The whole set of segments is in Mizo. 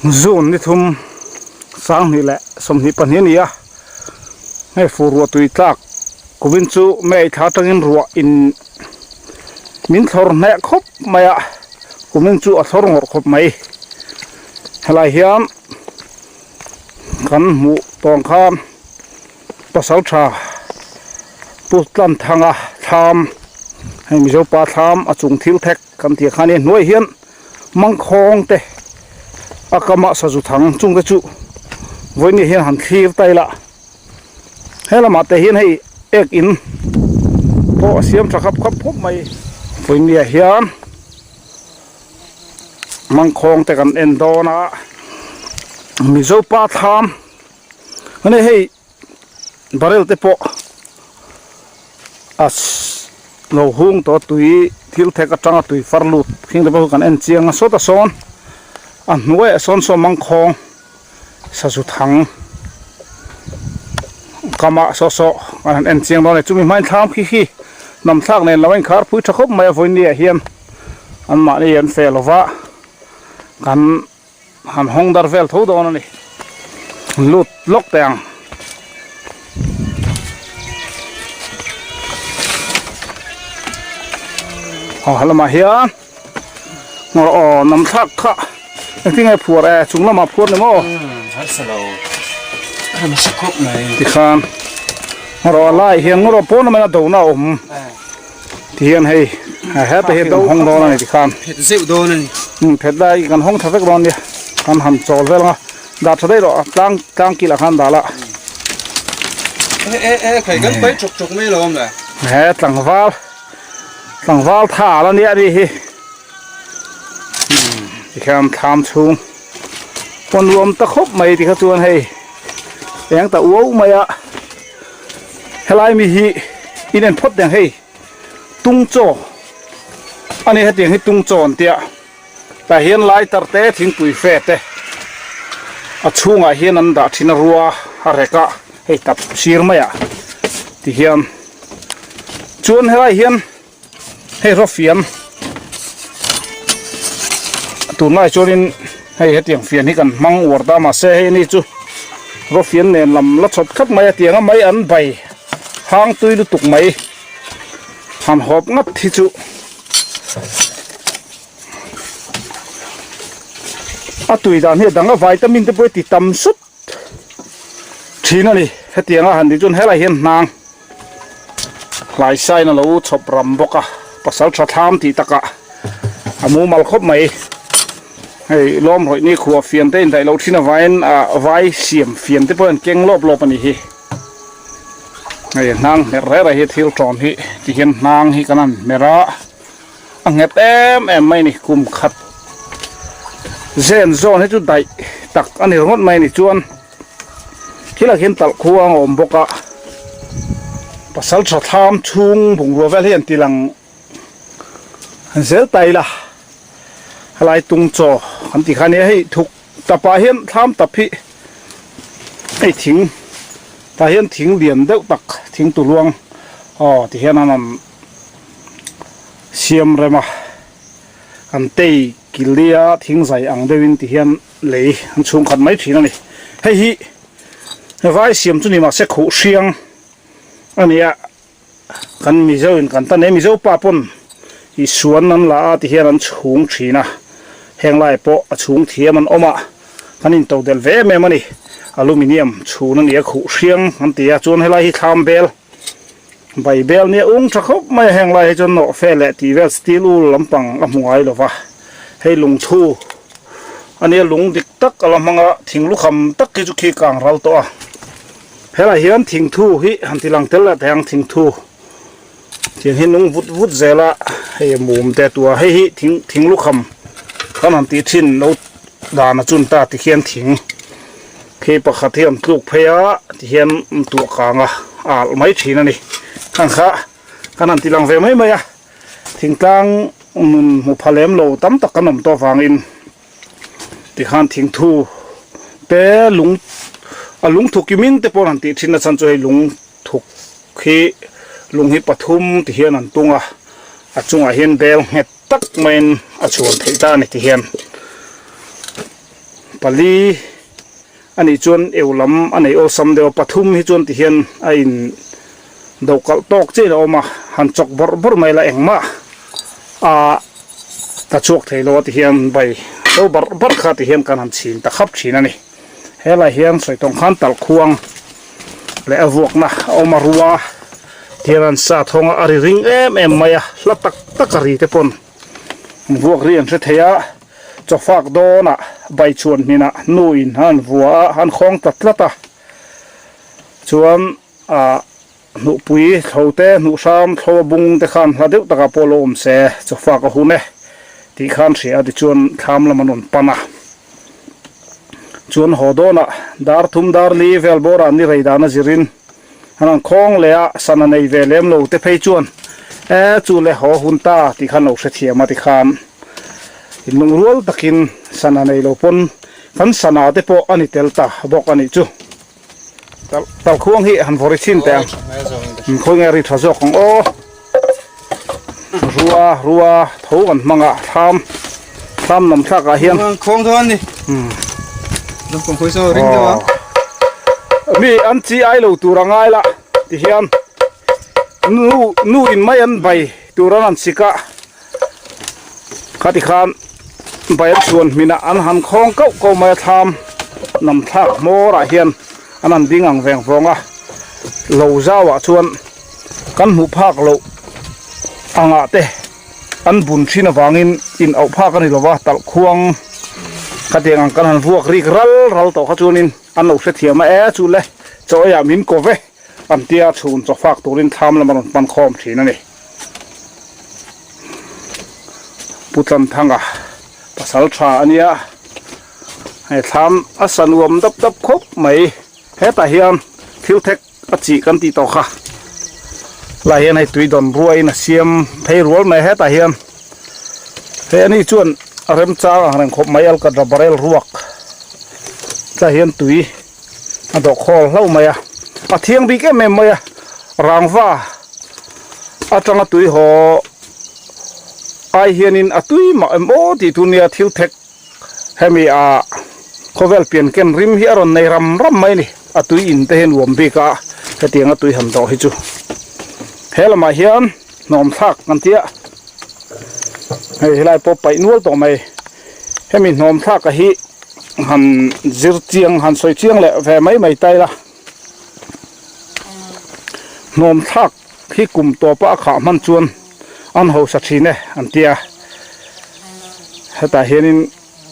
June ni thum sanghnih leh 22 a ni a hei fur ruah tui tlak kumin chu May thla atangin ruah in min thlawr hneh khawp mai a kumin chu a thlawr ngawrh khawp mai helai hian kan hmuh tawng khan pasal tha pu tlan thanga thlam hei mizo pa thlam a chung thil thek kan tih khan hei hnuai hian mangkhawng te a kamah sazu thang chung te chu vawiin hian han thlir ta ila he lamah te hian hei ek in pawh a siam tha khap khap khawp mai vawiin hian. Mangkhawng te kan en dawn a Mizo pa thlam ani hei barrel te pawh a lo hung tawh tui thil thek atanga tui far lut heng te pawh kan en chiang a sawtah sawn a hnuaiah sawn saw mangkhawng sazu thang kamah saw saw kan han en chiang dawn a ni chumi hmain thlam khi khi hnam thlak nen lo a inkhar phui tha khawp mai a vawiin ah hian. Anmahni an feh lova kan han hawng dar vel tho dawn a ni. Lut lawk teh ang. Aw helamah hian aw aw nam thlak kha engtin nge phuar e chung lamah phuar ni maw? Harsa lo harsa khawp mai. Tikhan ngaw a lai hian ngaw pawn lamah hian a dona a awm. Ti hian hei heta hi kan hawng dawn a ni tikhan. Phet zeuh dawn a ni. Umm phet lai kan hawng tha vek dawn nia. Kan han chawl vel ang a. Dah tha daih rawh a tlang tlang kil ah khan dah la. E e e khai kan pai chawk chawk mai lo awm le. He tlangval tlangval tha la nia a ni hi. Umm tikhian thlam chhung pawn nuam ta khawp mai tikha chuan hei eng ta uau mai a. Helai mi hi in en phawt deng hei tung chaw a ni hetiang hi tung chaw an tia tah hian lighter te thingpui fe te a chhungah hian an dah thin a rua a rek a hei tap sir mai ah ti hian chuan helai hian hei raw fian tunlai chuanin hei hetiang fian hi kan hmang uar ta mahse hei ani chu raw fian nen lam la chawp thlap mai a tiang a mai an bai hang tui lutuk mai han hawp ngat hi chu a tui dan hi a dang a vitamin te pawh hi ti tam sut thin a ni hetiang a han tih chuan helai hian hnang hlai sain a lo chhawp ram bawk a pasal tha thlam tih takah a mumal khawp mai hei lawm rawih ni khuah fian te indaih loh thin avangin ah vai siam fian te pawh an keng lawp lawp a ni hi hei hnang hmer reng reng hi thil tawn hi ti hian hnang hi kan han hmer a a nghet em em mai a ni kum khat zen zawn hi chu daih tak a ni ringawt mai a ni chuan. Thil ah khian talh khuang a awm bawk a, pasal tha thlam chhung bungrua vel hi an ti lang zel ta ila helai tung chaw kan tih kha ania hei thuk tap ah hian thlam tap hi hei thing tah hian thing lian deuh tak thing tuluang aw ti hian an rawn siam rem a an tei kilia thing zai ang deuhin ti hian. Lei an chhung khat mai thin a ni. Hei hi vai siam chu ni mahse khuh hriang a ni a, kan Mizo in kan tan e, Mizo pa pawn i suan an la a ti hian an chhung thin a, heng lai pawh a chhung thiam an awm a, kan in to delh ve em em a ni. Aluminium chhun a ni a, khuh hriang an ti a, chuan helai hi thlam bel bai bel nia ung tha khawp mai a, heng lai hi chuan nawh fe leh tih vel steel wool lampang a hmu ngai lo va. Hei lungthu a nia lung dik tak a la hmang a thing lukham tak hi chu khi kang ral tawh a helai hian thingthu hi han ti lang tel leh thei ang thingthu tiang hi nung vut vut zel a hei a mum te tua hei hi thing thing lukham kan han tih thin lo dan a chun ta ti khian thing khi pakhat hi an tluk phei a ti hian an tuah kang a a alh mai thin a ni khang kha kan han ti lang ve mai mai a. Thingtlang nun hmu pha lem lo tam tak kan awm tawh avangin tikhan thingthu te lung a lungthuk i min te pawh an tih thin a chhan chu hei lungthuk hi lung hi pathum ti hian an tung a a chungah hian bel nghet tak maiin a chhuan theih ta a ni ti hian. Pali a nih chuan eu lam a nei awlsam deuh a, pathum hi chuan tihian a in do kalh tawk chiah in a awm a, han chawk bawrh bawrh mai la engmah a ta chhuak thei lo a tihian bai to barh barh kha tihian kan han chhin ta khap thin a ni. Helai hian sawi tawng khan talhkhuang leh a vuakna a awm a rua tihian an sa thawng a, a ri ring em em mai a, hla tak tak a ri te pawn an vuak ri an hre thei a. Chawfak dawnah baichhuan hminah nuin an vua a, an khawng tlat tlat a. Chuan ah hnuhpui thlo te, hnuhhram thlo a bung te khan hla deuh takah pawh lo awm se, chawfak a hun e tih khan hria a tichuan thlam lam an rawn pan a. Chuan haw dawnah dar thum dar li vel bawrah ni rei dan a zirin An han khawng leh a, sana nei ve lem lo te phei chuan e chu le haw hun ta tih khan lo hrethiam a tikhan inlungrual takin sana nei lo pawn kan sana te pawh a ni tel ta bawk a nih chu. Talkhuang hi han vawri chhin teh ang, khawi nge ri tha zawk ang aw. Rua rua tho kan hmang a thlam thlam lam thlak ah hian khawng dawn ni naupang khawi saw ring deuh a mi an chi ai lo tur a ngai la ti hian nu nu in mai an bai tur an an sik a khati khan bai an chhuan hmin ah an han khawng kauh kauh mai a thlam lam thlak hmawr ah hian an han ding ang veng vawng a lo zau ah chuan Kan hmuh phak loh angah te an bun thin avangin in auh phak a ni lova, talhkhuang khatiang ang kan han vuak rik ral ral tawh kha chuanin an lo hrethiam a, e chu le chaw eiah min ko ve an tia chhun chaw fak turin thlam lam a rawn hman khawm thin a ni. Pu Tlanthanga pasal tha a nia, hei thlam a sa nuam dap dap khawp mai, hetah hian thil thek A chih kan tih tawh kha lai hian hei tui dawn ruaiin a siam phei rual mai a hetah hian hei ani chuan a remchang ang reng khawp mai alkatra barrel ruak tlaiah hian tui a dawh khawl hlauh mai a a thiang bik em em mai a rangva atanga tui haw ai hianin a tui mah em aw tih tur nia thil thek Hemi ah khawvel pian ken rim hi a rawn nei ram ram mai a ni. A tui in te hi a nuam bik a, hetiang a tui han dawh hi chu. He lamah hian hnawm thlak kan ti a, hei helai pawh paih nual tawh mai. Hemi hnawm thlak a hi han zir chiang han sawi chiang leh ve mai mai ta ila. Hnawm thlak hi kum tawpa a khah hman chuan an hausa thin e an ti a hetah hianin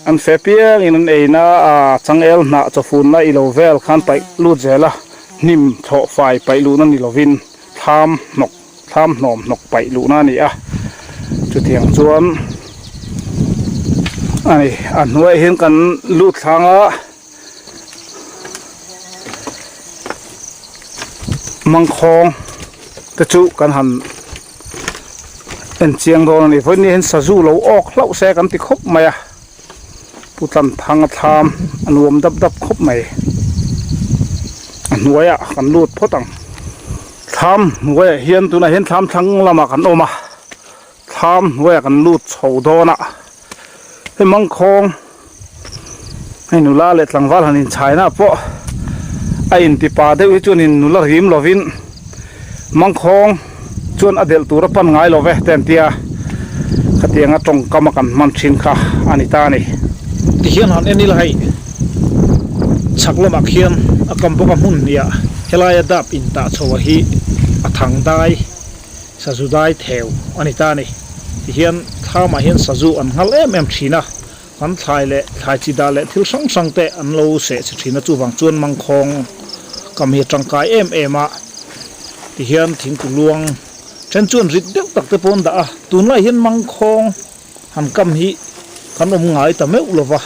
an fe piangin an eina a changel hnah chawfunna ilo vel khan paih lut zel a hnim thlawh fai paih luhna ni lovin thlam hnawk thlam hnawm hnawk paih luhna a ni a chutiang chuan a ni a hnuaiah hian kan lut thlang a. Mangkhawng te chu kan han en chiang dawn a ni vawiin ni hian sazu lo awk hlauh se kan ti khawp mai a pu Tlanthanga thlam a nuam dap dap khawp mai a hnuaiah kan lut phawt ang thlam hnuaiah hian tunah hian thlam thlang lamah kan awm a thlam hnuaiah kan lut chho dawn a hei mangkhawng. Hei nula leh tlangval han inchhaina pawh a intipa deuh hi chuanin nula rim lovin mangkhawng chuan a delh tur a pan ngai lo ve te an tia khatianga tawngkam a kan hman thin kha a ni ta a ni. Tihian han en ila hei chhak lamah khian a kam bawk a hmun hniah helaia dap intah chho a hi a thang dai. Sazu dai theu a ni ta a ni. Tihian thlamah hian sazu an nghal em em thin a, an thlai leh thlai chi dah leh thil hrang hrang te an lo seh chhe thin a, chuvang chuan mangkhawng kam hi a tangkai em em a. Tihian thingku luang then chuan rit deuh tak te pawh an dah a, tunlai hian mangkhawng han kam hi kan awm ngai ta meuh lo va,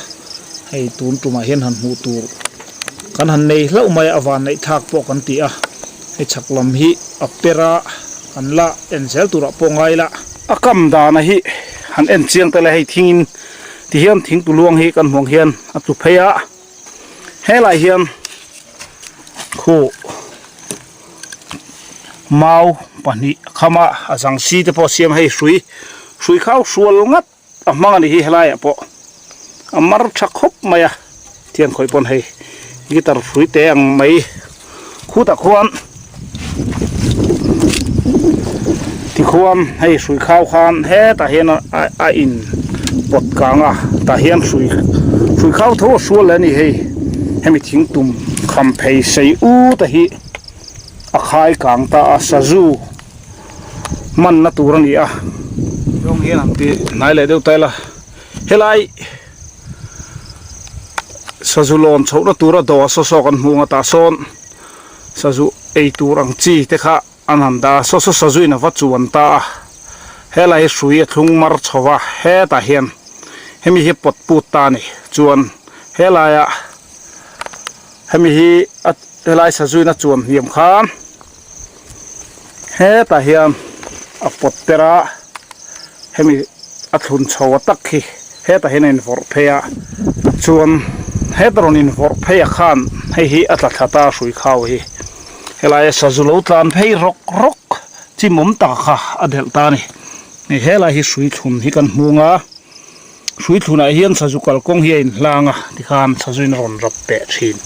hei tun tumah hian han hmuh tur kan han nei hlauh mai a, a van neih thlak pawh kan ti a, hei chhak lam hi a per a, kan la en zel turah pawh ngai la. A kam dana hi han en chiang ta le hei thingin tihian thingtu luang hi kan hmuh ang hian a tlu phei a, helaiah hian khuh mau pahnih a kham a a zang si te pawh a siam a hei hrui hrui khau hrual ngat a hmang a ni hi helaiah pawh a mar tha khawp mai a. Tiang khawih pawn hei guitar hrui te ang mai khutah khuan tikhuan hei hrui khau khan hetah hian a in pawt kang a tah hian hrui hrui khau tho a hrual leh a ni hei hemi thing tum kham phei sei ut a hi a khai kang ta a sazu hmanna tur a ni a zawng hian an ti hnai leh deuh ta ila helai. Sazu lawn chhohna tura dawh saw saw kan hmu ang a tah sawn sazu ei tur ang chi te kha an han dah a saw saw sazu in a va chuan ta a helai hi hrui a thlung mar chho va hetah hian hemi hi pawt put ta a ni chuan helaiah hemi hi a helai sazu in a chuan hniam khan hetah hian a pawt per a hemi a thlun chho a tak hi hetah hian a invawrh phei a chuan heta rawn invawrh phei ah khan hei hi a tla thla ta a hrui khau hi helaia sazu lo tlan phei rawk rawk chimawm taka kha a delh ta a ni hei helai hi hrui thlun hi kan hmung a hrui thlunah hian sazu kalkawng hi a inhlang a tikhan sazu in a rawn rap peh thin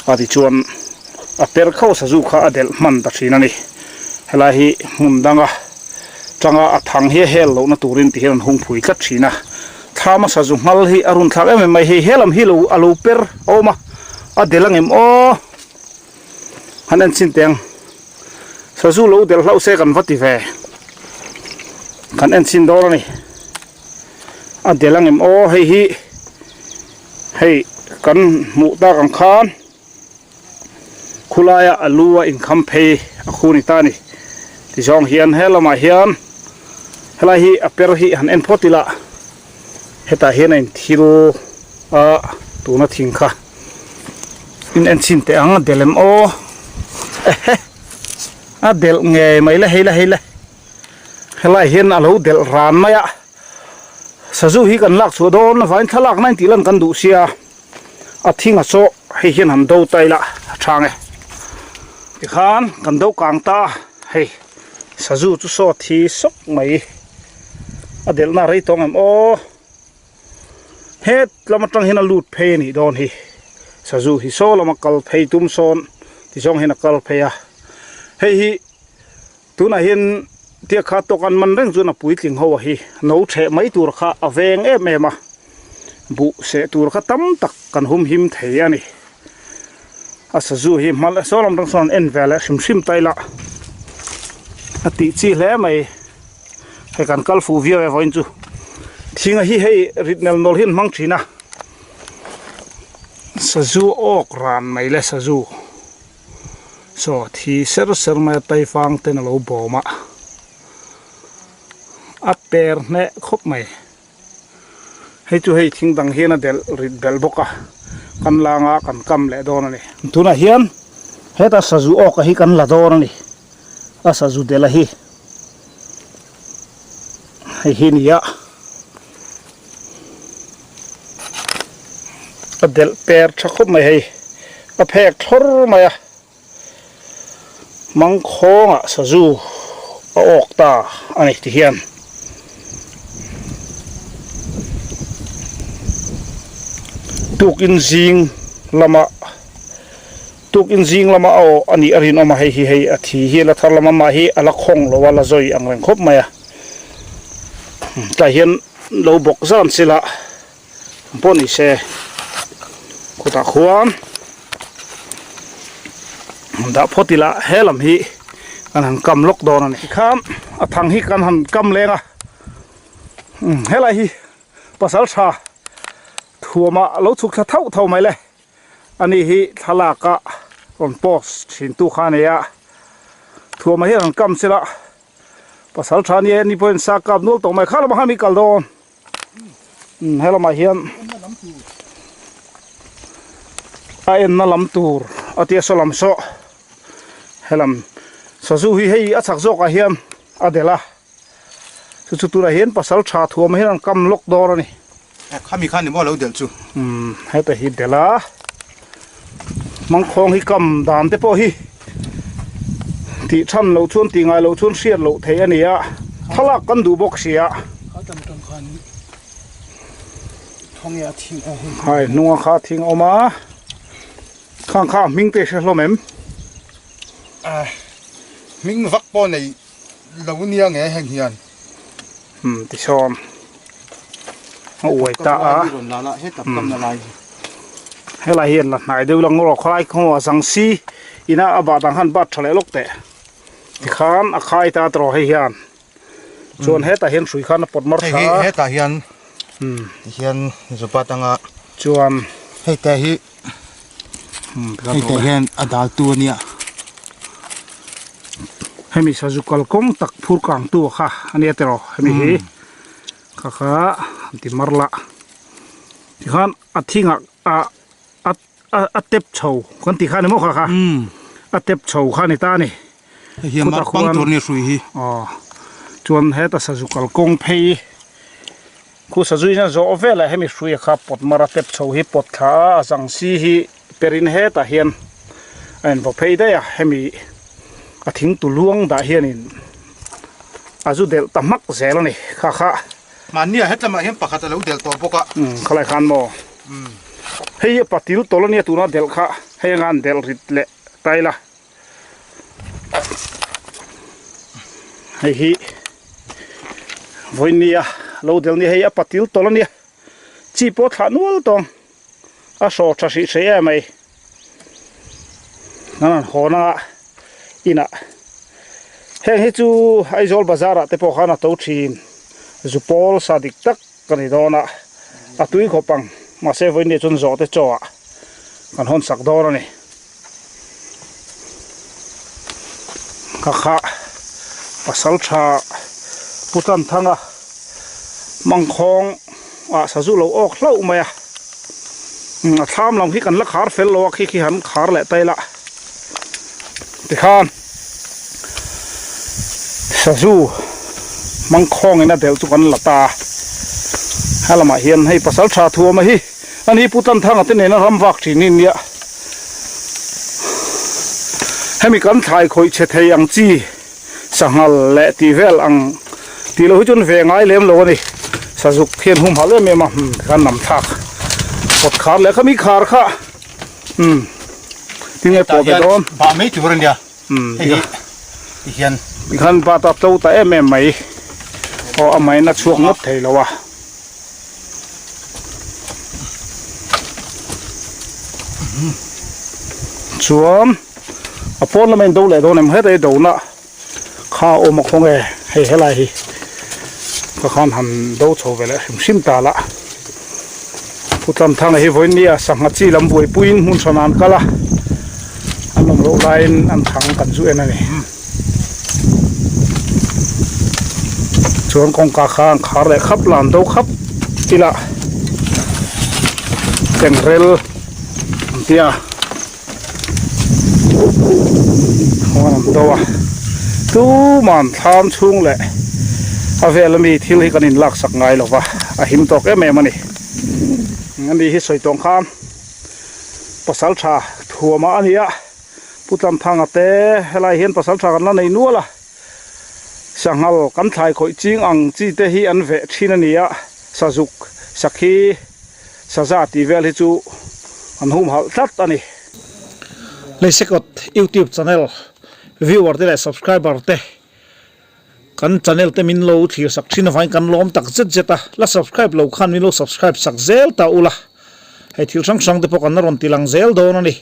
a tichuan a per khauh sazu kha a delh hman ta thin a ni helai hi hmun danga. Tanga a thang hi a hel lohna turin ti hian an hung phui tlat thin a, thla hmasa zu nghal hi a run thlak em em mai, hei he lam hi lo a lo per a awm a, a del ang em aw? Han en chin teh ang, sazu lo del hlauh se kan va ti ve, kan en chin dawn a ni, a del ang em aw hei hi hei kan hmuh tak ang khan. Khulaia a lu a inkham phei a khu ni ta a ni. Tizawng hian he lamah hian helai hi a per hi han en phawt ila hetah hian a inthil a tuna thing kha in en chhin teh ang a del em aw ehe a delh ngei mai le hei le hei le helai hian a lo delh ran mai a sazu hi kan lak chhuah dawn avangin thlalak na intih lan kan duh sia. A thing a chaw hei hian han do ta ila a chhang e tikhan kan do kang ta a hei sazu chu saw thi sawk mai a delh na rei tawng em aw het lam atang hian a lut phei a nih dawn hi sazu hi saw lama kal phei tum sawn ti zawng hian a kal phei a hei hi. Tunah hian tiak kha tawk an man reng chuan a puitling ho a hi no theh mai tur kha a veng em em a, buh seh tur kha tam tak kan hum him thei a ni. A sazu hi hma leh saw lam tang sawn an en ve leh hrim hrim ta ila a tih chi hle mai. Hei kan kal fuh viau e vawiin chu thinga hi hei rit nel nawl hi an hmang thin a, sazu awk ran mai le sazu. Saw thi ser ser mai a taifang ten a lo bawm a a per hneh khawp mai hei chu hei thing dang hian a delh rit belh bawk a kan lang a kan kam leh dawn a ni tunah hian heta sazu awk a hi kan la dawn a ni a sazu delh a hi hei hi a ni a a delh per tha khawp mai hei a phek thlawr mai a mangkhawngah sazu a awk ta a ni ti hian tukin zing lama tukin zing lama a awh a nih a rinawm a hei hi hei a thi hi a la thar lama mah hi a la khawng lo a la zawi ang reng khawp mai a tlai hian lo bawk zan sila pawh ni se khutah khuan dah phawt ila he lam hi kan han kam lawk dawn a ni tikhan a thang hi kan han kam leng a helai hi pasal tha thuama lo chhuk thla thauh thauh mai le ani hi thlalak a rawn post thin tu kha a nei a thuama hian han kam sela pasal tha nia ni pawhin sa kap nual tawh mai kha lamah khan mi kal dawn. Umm he lamah hian a enna lam tur a tia saw lam saw helam sazu hi hei a chak zawkah hian a delh a chu chu tunah hian pasal tha thuam hian an kam lawk dawn a ni. Khami khan ni maw lo delh chu. Umm heta hi delh a mangkhawng hi kam dan te pawh hi tih than loh chuan tih ngai loh chuan hriat loh theih a ni a thlalak kan duh bawk si a. Khawnge a thing a hei. Hai hnunga kha thing a awm a. Khang kha a hming te hre hlawm em? Ah hming vak pawh nei lo nia nge heng hian. Um tisawn a uai ta a. Helai hian la hnai deuh lang rawh khalai khaw a zang si ina a bah dang khan bat tha leh lawk teh. Tikhan a khai ta tawh hei hian. Chuan hetah hian hrui khan a pawt mar tha a. Hetah hian tihian zupa tanga chuan hei te hi hei te hian a dal tu ania. Hemi sazu kalkawng tak phur kang tu kha ania tiraw hemi hi kha kha an ti mar la tikhan a thingah a a tep chho kan tih kha ni maw kha kha a tep chho kha ni ta a ni hei hi mar pang tur nia hrui hi aw chuan heta sazu kalkawng phei khu sazu in a zawh velah hemi hrui a kha pawt mar a tep chho hi pawt thla a a zang si hi perin hetah hian a invaw phei daih a hemi a thing tu luang dah hianin a zu delh ta hmak zel a ni kha kha. Mahnia hetlamah hian pakhat a lo delh tawh bawk a. Umm khalai khan maw. Hei a patil tawlh ania tuna delh kha hei anga an delh rit leh ta ila. Hei hi vawinia lo delh nia hei a patil tawlh ania chi pawh thlah nual tawng a hraw tha hrih hrih em mai. An han hawn a inah heng hi chu Aizawl bazar ah te pawh khan a to thin zu pawl sa dik tak ka ni dawn a a tui khawp ang mahse vawiin chuan zawh te chaw ah kan hawn sak dawn a ni ka kha pasal tha pu tan thang a mangkhawng ah sazu lo awk hlauh mai a a thlam lam khi kan la khar fel lo a khi khi han khar leh ta ila tikhan sazu mangkhawng in a delh chu kan la ta a helamah hian hei pasal tha thuama hi ani pu Tanthanga te nena ram vak thin hi nia hemi kan thlai khawih chhe thei ang chi Sanghal leh tih vel ang tih loh hi chuan ve ngai lem lo a ni. Sazuk hian humhalh em em a, umm tikhan nam thlak kawt khar leh khami khar kha umm tinge pawh ve dawn. Bah mai tur a nia hei hi tihian. Tikhan bat a to ta em em mai aw a main a chhuak ngawt thei lo a. Chuan. A pawn lama in do leh dawn em heta i dona kha a awm a khaw nge hei helai hi ka khan han do chho ve leh hrim hrim ta la Pu Tlamthanga hi vawiin nia sangha chi lam buaipuiin hmun hran ah an kal a an awm loh laiin an thang kan zu en a ni chuan kawngka kha an khar leh khap la an do khap ila kengrel an tia. Khawn an do a tuman thlam chhung leh a vel ami thil hi kan in lak sak ngai lo va a him tawk em em a ni ani hi sawi tawng khan pasal tha thuama a ni a Pu Tlamthanga te helai hian pasal tha kan la nei nual a sanghal kan thlai khawih ching ang chi te hi an veh thin a ni a sazuk sakhi Saza tih vel hi chu an humhalh tlat a ni. Leisekawt YouTube channel viewer te leh subscriber te kan channel te min lo thlir sak thin avangin kan lawm tak zet zet a, la subscribe lo khan min lo subscribe sak zel ta ula, hei thil hrang hrang te pawh kan la rawn ti lang zel dawn a ni.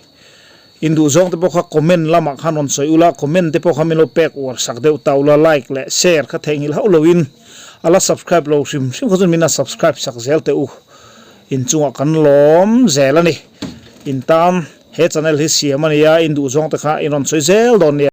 In duh zawng te pawh kha comment lamah khan rawn sawi ula, comment te pawh kha min lo pek uar sak deuh ta ula, like leh share kha theihnghilh hauh loin a la subscribe lo hrim hrim kha chuan min la subscribe sak zel teh u. In chungah kan lawm zel a ni. In tan he channel hi siam a nia, in duh zawng te kha in rawn sawi zel dawn nia.